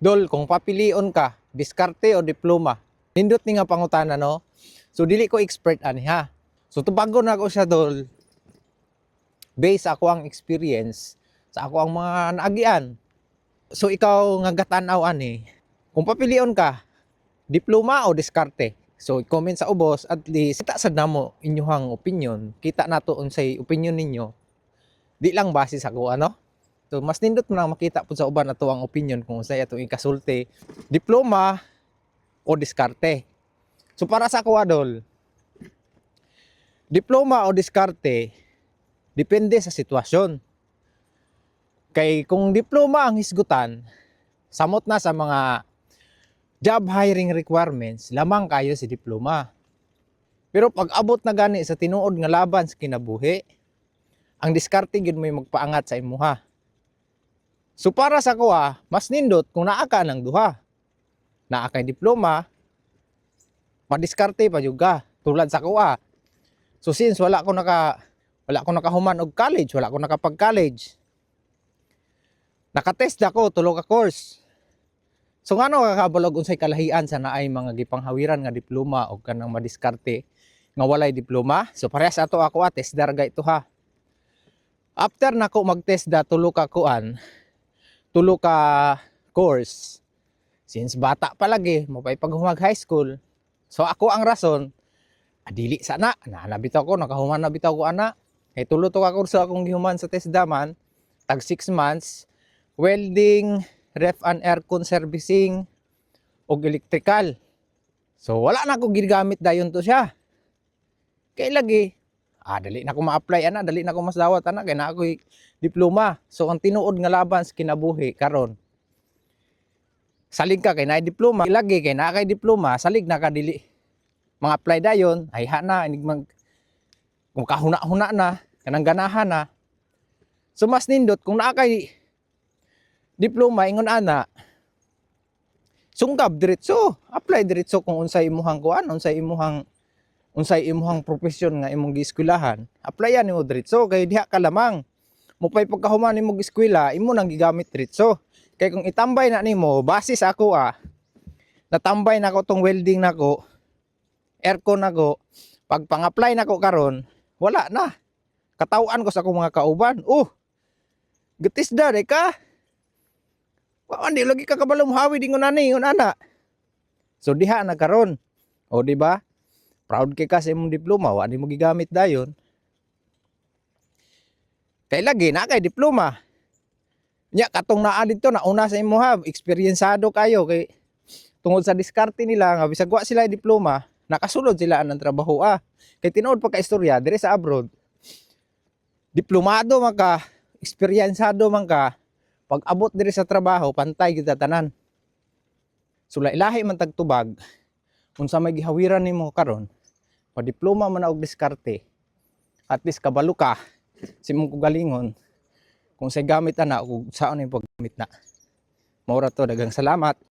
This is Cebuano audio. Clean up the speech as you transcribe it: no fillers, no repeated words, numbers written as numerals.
Dol, kung papilion ka, diskarte o diploma? Nindot ni nga pangutana, no? So, dili ko expert ani ha. So, tubagon na ako siya, dol. Based ako ang experience sa ako ang mga naagian. So, ikaw nga gatanaw ani, kung papilion ka, diploma o diskarte? So, comment sa ubos, at least, kita sad namo inyuhang opinion. Kita nato unsay opinion ninyo. Di lang base sa ako, ano? So, mas nindot mo nang makita po sa uban ato ang opinion kung unsay atong ikasulti, diploma o diskarte. So, para sa ako, adol, diploma o diskarte, depende sa sitwasyon. Kay kung diploma ang hisgutan, samot na sa mga job hiring requirements, lamang kayo si diploma. Pero pag abot na gani sa tinuod nga laban sa kinabuhi, ang diskarte gyud mo'y magpaangat sa imuha. So para sa kuha, mas nindot kung naa ka ng duha. Naa kay diploma, madiskarte pa jud ka tulad sa kuha. So since wala ko nakahuman og college, wala ko nakapag-college. Nakatest ako tulo ka course. So ngano kakabalo og unsay kalahian sa naay mga gipanghawiran nga diploma og kanang madiskarte nga walay diploma? So parehas ato ako, TESDA ra ito ha. After nako mag-TESDA tulo ka kuan, tulo ka course. Since bata pa lagi, mapay pag high school. So ako ang rason, adili sana, na bitaw ko, nakahuman na bitaw ko ana. Kay tulo to ka kurso akong gihuman sa TESDA man, tag 6 months, welding, ref and aircon servicing, og electrical. So wala na ako gigamit dayon to siya. Kay lagi, dali na ko ma-apply ana, dali na ko mas dawat ana kay naa ako'y diploma. So ang tinuod nga laban sa kinabuhi karon, salig ka kay naay diploma, lagi kay naa kay diploma, salig na ka dili mga apply dayon, ay ha na inig mag kung kahuna-huna na, kanang ganahan na. So mas nindot kung naa kay diploma ingon ana, sungkab diretso, apply diretso kung unsay imuhang kuan, unsay imuhang profesyon nga imong gieskwelahan, applyan nimo diretso kay diha ka lamang. Mupay pagkahuman nimo eskwela, imo nang gigamit diretso. Kay kung itambay na nimo, base sa ako natambay nako tong welding nako, aircon nako, pag pang-apply nako karon, wala na. Katawan ko sa akong mga kauban. Oh, ga-TESDA de ka. Wa di lagi ka kabalo mohawi dingon ani ingon ana. So diha na karon. O di ba? Proud kay ka sa imong diploma, wa nimo gigamit dayon. Kay lagi na kay diploma. Nya katong naa dito nauna sa imo ha, eksperyensado kayo kay tungod sa diskarte nila nga bisag wa sila diploma, nakasulod sila ang trabaho ah. Kay tinuod pa ka istorya dire sa abroad. Diplomado man ka, eksperyensado man ka, pag abot dire sa trabaho, pantay kita tanan. So lahi man tagtubag unsa may gihawiran nimo karon, pa diploma man na og diskarte, at least kabalo ka sa imong kaugalingon kung say gamit ana ug saon imong paggamit na. Mao ra to, daghang salamat.